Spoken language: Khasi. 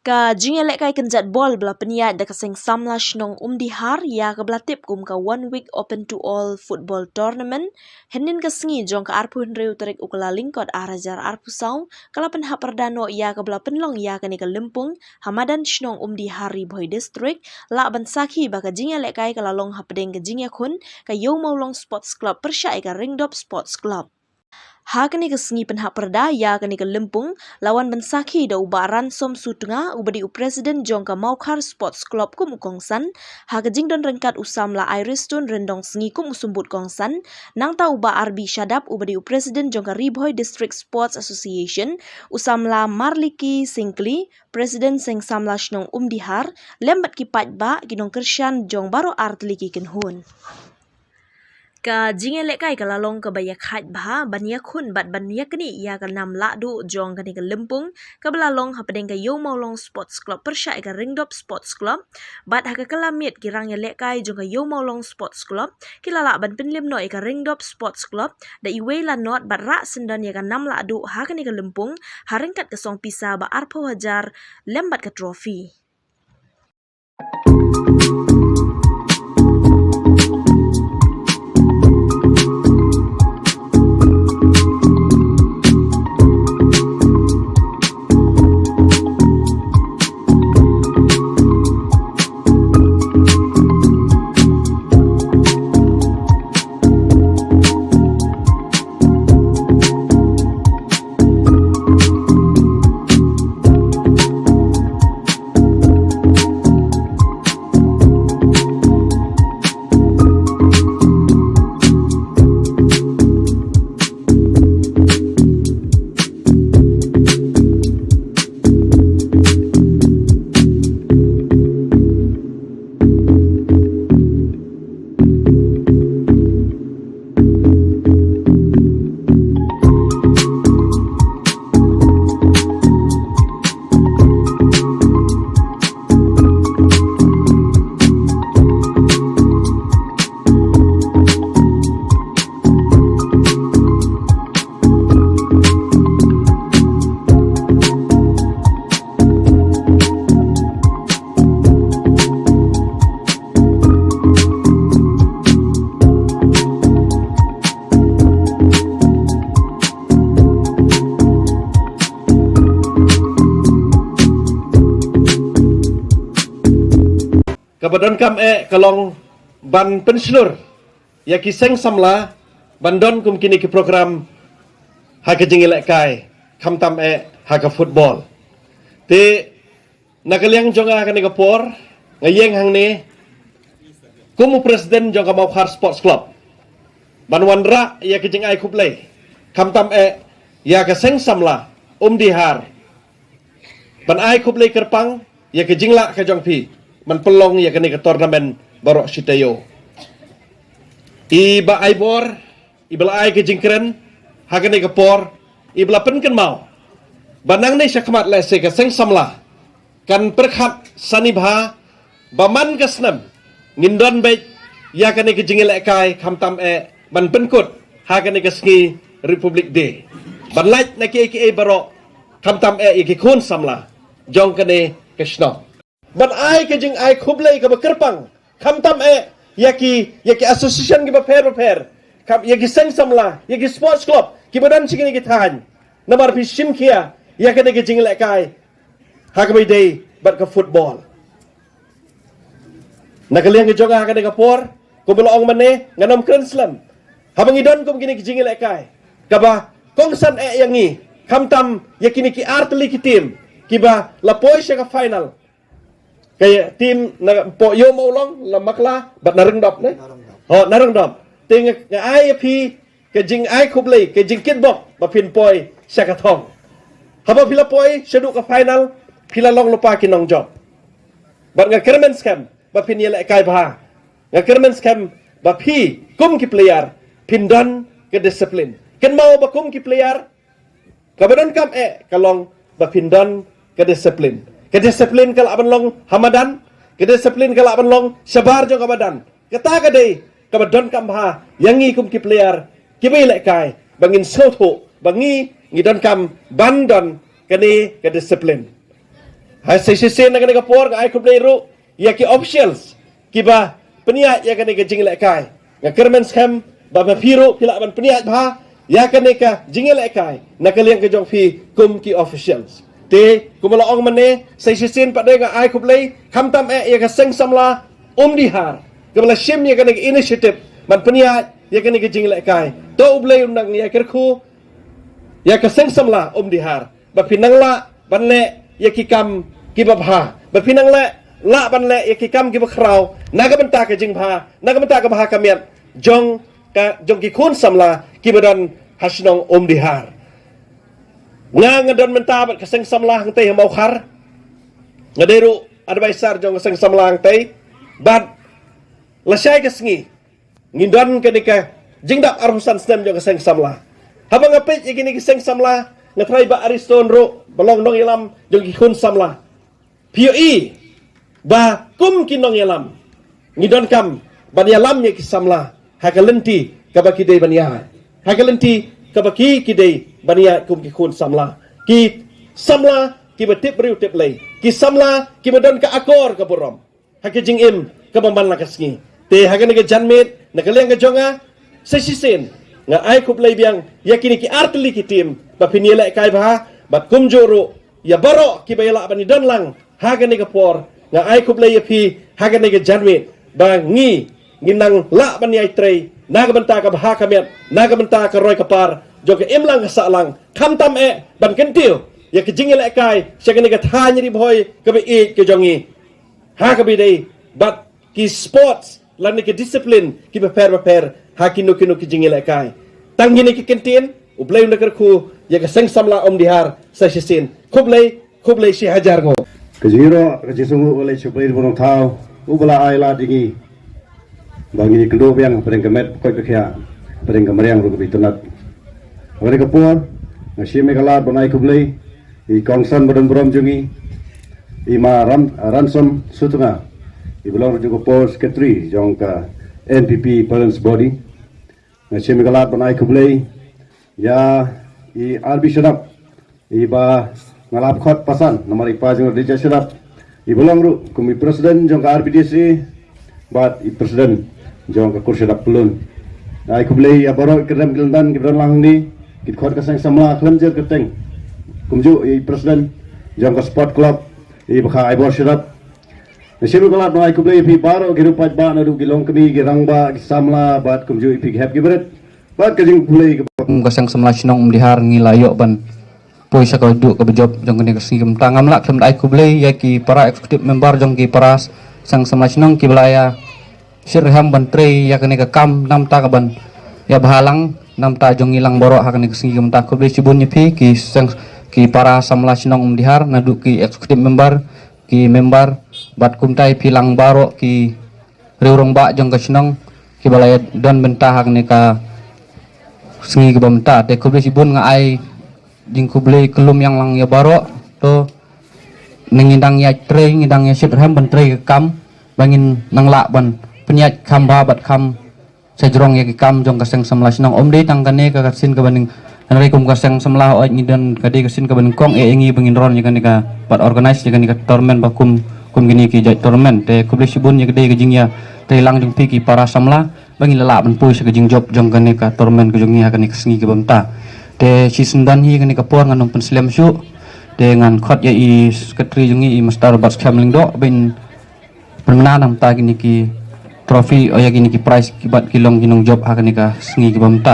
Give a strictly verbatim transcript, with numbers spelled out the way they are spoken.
Ka jingïalehkai kynjat bol ba la pynïaid da ka Seng Samla Shnong Umdihar ïa kaba la tip kum ka One Week Open to All Football Tournament hynnin ka sngi jong ka arphew hynriew tarik u Kyllalyngkot ar hajar arphew saw ka la pynhap pyrda noh ïa kaba la pynlong ïa kane ka lympung ha madan shnong Umdihar, Ri Bhoi District, lah ban sakhi ba ka jingïalehkai ka la long hapdeng ka jingïakhun ka Ïew Mawlong Sports Club pyrshah ïa ka Ringdop Sports Club. Ha kane ka sngi pynhap pyrda ïa kane ka lympung la wan ban sakhi da u Bah Ransom Sutnga uba dei u President jong ka Mawkhar Sports Club kum u kongsan, ha ka jingdon ryngkat u Samla Iristone Ryndongsngi kum u symbud kongsan, nangta u Bah R B Shadap uba dei u President jong ka Ri Bhoi District Sports Association, u Samla Marliki Syngkli, President Seng Samla Shnong Umdihar, lem bad ki paidbah, ki nongkyrshan jong baroh artylli ki kynhun. Ka jingïalehkai ka la long kaba ïakhaid bha ban ïakhun bad ban ïaknieh ïa ka nam lahduh jong kane ka lympung kaba la long hapdeng ka Ïew Mawlong Sports Club pyrshah ïa ka Ringdop Sports Club, bad ha ka kylla miet ki rangïalehkai jong ka Ïew Mawlong Sports Club ki la lah ban pynlem noh ïa ka Ringdop Sports Club da iwei la not bad rah syndon ïa ka nam lahduh ha kane ka lympung ha ryngkat ka song pisa ba arphew hajar lem bad ka trophy. Kaba donkam eh ka long ban pynshlur ïa ki seng samla ban don kum kine ki program ha ka jingïalehkai, khamtam eh ha ka football. Te na ka liang jong nga ha kane ka por nga ïeng hangne kum u president jong ka Mawkhar Sports Club ban wanrah ïa ka jingai khublei, khamtam eh ïa ka seng samla Umdihar, ban ai khublei kyrpang ïa ka jinglah ka jong phi ban pynlong ïa kane ka tournament baroh shi taïew. I ba ai bor, i ba la ai ka jingkren ha kane ka por, i ba la pynkynmaw ba nangne shakhmat lehse ka seng samla kan pyrkhat sani bha ba man ka snem ngin don beit ïa kane ka jingïalehkai, khamtam eh ban pynkut ha kane ka sngi Republic Day, ban lait na kiei kiei baroh, khamtam eh ïa ki khun samla jong kane ka shnong. Ban ai ka jingai khublei kaba kyrpang, khamtam eh ïa ki, ïa ki association kiba pher bapher, kham, ïa ki seng samla, ïa ki sports club kiba don sha kine ki thaiñ, namar phi shim khia ïa kane ka jingïalehkai ha kaba ïadei bad ka football. Na ka liang ka jong nga ha kane ka por, kumba la ong mynne, ngan ym kren slem. Haba ngi don kum kine ki jingïalehkai kaba kongsan eh ïa ngi, khamtam ïa kine ki artylli ki team kiba la poi sha ka final. Ka team na poh Ïew Mawlong, la Makla bad na Rangdop ne? Na Rangdop. Ho, na Rangdop. Te nga, nga ai ïa phi ka jingai khublei, ka jingkitbok ba phin poi sha ka thong. Haba phi la poi shaduh ka final, phi la long lypa ki nongjop. Bad nga kyrmen skhem ba phin ïalehkai bha. Nga kyrmen skhem ba phi kum ki player phin don ka discipline. Kynmaw ba kum ki player kaba donkam eh ka long ba phin don ka discipline. Ka discipline ka lah ban long ha madan, ka discipline ka lah ban long shabar jong ka madan. Kata ka dei kaba donkam bha ïa ngi kum ki player kiba ïalehkai, ba ngin sngewthuh ba ngi ngi donkam ban don kane ka disiplin. Ha sa shisien na kane ka por nga ai khublei ruh ïa ki officials kiba pynïaid ïa kane ka jingïalehkai. Nga kyrmen skhem ba ma phi ruh phi lah ban pynïaid bha ïa kane ka jingïalehkai na ka liang ka jong phi kum ki officials. Te kumba la ong mynne sa shisien pat de nga ai khublei khamtam eh ïa ka seng samla Umdihar kaba la shim ïa kane ka initiative ban pynïaid ïa kane ka jingïalehkai. To U Blei un nang ïa kyrkhu ïa ka seng samla Umdihar ba phi nang lah ban leh ïa ki kam kiba bha, ba phi nang leh lah ban leh ïa ki kam kiba khraw na ka bynta ka jingbha, na ka bynta ka bha ka miat jong ka jong ki khun samla kiba don ha shnong Umdihar. Nga nga don mynta bad ka seng samla hangtei ha Mawkhar. Nga dei ruh advisor jong ka seng samla hangtei bad lashai ka sngi ngi don kane ka jingdap arphew san snem jong ka seng samla. Haba nga peit ïa kine ki seng samla nga trai ba Ariston ruh ba long nongïalam jong ki khun samla. Phi ïohi ba kum ki nongïalam ngi donkam ban ïalam ïa ki samla ha ka lynti kaba ki dei ban ïaid, ha ka lynti kaba ki ki dei ban ïaid kum ki khun samla, ki samla kiba tip briew tip lei, ki samla kiba don ka akor ka burom ha ka jingim kaba man la ka sngi. Te ha kane ka janmiet na ka liang ka jong nga sa shisien nga ai khublei biang ïa kine ki artylli ki team ba phin ïalehkai bha bad kumjuh ruh ïa baroh kiba ïalah ban ïadon lang ha kane ka por. Nga ai khublei ïa phi ha kane ka janmiet ba ngi ngi nang lah ban ïai trei na ka bynta ka bha ka miat, na ka bynta ka roi ka par jong ka imlang ka sahlang, khamtam eh ban kyntiew ïa ka jingïalehkai sha kane ka thaiñ Ri Bhoi kaba ïeit ka jong ngi ha kaba ïadei bad ki sports lane ki discipline kiba pher ba pher ha kino kino ki jingïalehkai. Tang kine ki kyntien, U Blei un da kyrkhu ïa ka seng samla Umdihar sa shisien. Khublei, khublei shi hajar nguh. Ka jingïaroh ka jingsngewnguh ka leit sha U Blei Nongthaw uba la ai lad ïa ngi ba ngin ïakynduh biang hapdeng ka met ba koit ba khiah, hapdeng ka mariang ruh kaba itynnad. Ha kane ka por nga shim ïa ka lad ban ai khublei ïa i kongsan ba don burom jong ngi, i Ma Ram, Ransom Sutunga, iba long ruh jong ka por secretary jong ka N P P Parents Body. Nga shim ïa ka lad ban ai khublei ïa i R B Sharap, iba nga la ap khot pasan namar i pa jong i Rijah Sharap, iba long ruh kum i president jong ka R B D S A bad i president jong ka Kur Sharap Pyllun. Ai khublei ïa baroh ki rem ki lyndan kiba don lang hangne, ki dkhot ka seng samla khlem jer kyrteng, kumjuh i president jong ka sport club, i Bakha Aibor Sharap. Nga shim ïa ka lad ban ai khublei ïa phi baroh ki ruh paidbah, naduh ki longkmie, ki rangbah, ki samla bad kumjuh ïa phi ki hep ki barit. Bad ka jingkhublei kaba kum ka seng samla shnong Umdihar ngi la ïoh ban poi sha ka duh kaba jop jong kane ka sngi kaba mynta. Ngam lah khlem da ai khublei ïa ki para executive member jong ki para seng samla shnong kiba la ïa shit rhem ban trei ïa kane ka kam namta ka ban ïa bha lang namta jong ngi lang baroh ha kane ka sngi kaba mynta. Khublei shibun ïa phi ki seng, ki para samla shnong Umdihar, naduh ki executive member, ki member bad kumta ïa phi lang baroh ki riew rangbah jong ka shnong kiba la ïa don bynta ha kane ka sngi kaba mynta. Te khublei shibun, nga ai jingkhublei kyllum ïa lang ïa baroh. To ngi dang ïa trei, ngi dang ïa shit rhem ban trei ka kam ba ngin nang lah ban pynïaid kham bha bad kham sa jrong ïa ki kam jong ka seng samla shnong. Ym dei tang kane ka sien kaba nyngkong, hynrei kum ka seng samla hooid ngi don ka dei ka sien kaba nyngkong eh ïa ngi ba ngin run ïa kane ka, bad organize ïa kane ka tournament ba kum, kum kine ki jait tournament. Te khublei shibun ïa ka dei ka jingïatreilang jong phi ki para samla ba ngin lah ban poi sha ka jingjop jong kane ka tournament ka jong ngi ha kane ka sngi kaba mynta. Te shisyndon hi kane ka por ngan ym pynslem shuh. Te ngan khot ïa i secretary jong ngi, i Mister Batskhem Lyngdoh, ban pynmynta namta kine ki trophy, ïa kine ki prize ki bad ki long ki nongjop ha kane ka sngi kaba mynta.